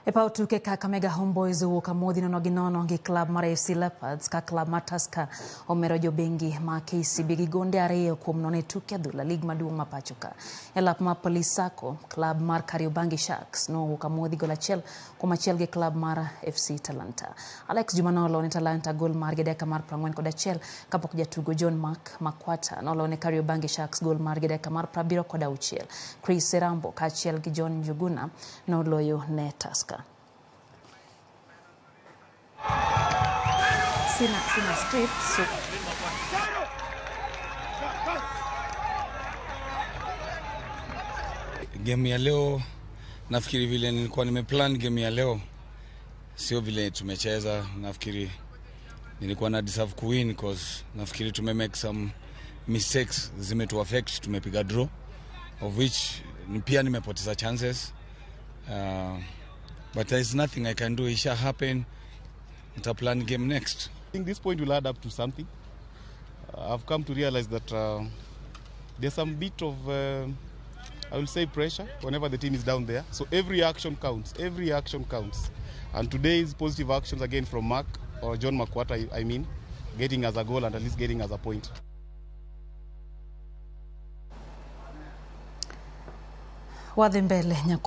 E paw tuke Kakamega Homeboys owuok amodhi 0-0 gi klab mar AFC Leopards ka klab mar Tusker omero jobengi ma KCB gi gonde 2-0 e tuke adhula lig maduong' ma pacho ka. E lap mar Police Sacco, klab mar Kariobangi Sharks nowuok amodhi gol 1-1 gi klab mar FC Talanta. Alex Juma nolone Talanta gol margi e dakika mar 41 kapok jatugo John Mark Makwata nolone Kariobangi Sharks gol margi e dakika mar 76. Chris Serambo kaachiel gi John Njuguna noloyo ne Tusker. Sina script, so Game ya leo nafikiri vile nilikuwa nimeplan game ya leo sio vile tumecheza. Nafikiri nilikuwa na deserve kuwin cause nafikiri tume make some mistakes zimetu affect, tumepiga draw of which pia nimepoteza chances. But there is nothing I can do. It shall happen. Nita plan game next. I think this point will add up to something. I've come to realize that there's some bit of, I will say, pressure whenever the team is down there. So every action counts. Every action counts. And today's positive actions again from Mark or John Makwata, I mean, getting us a goal and at least getting us a point. Wadhi mbele.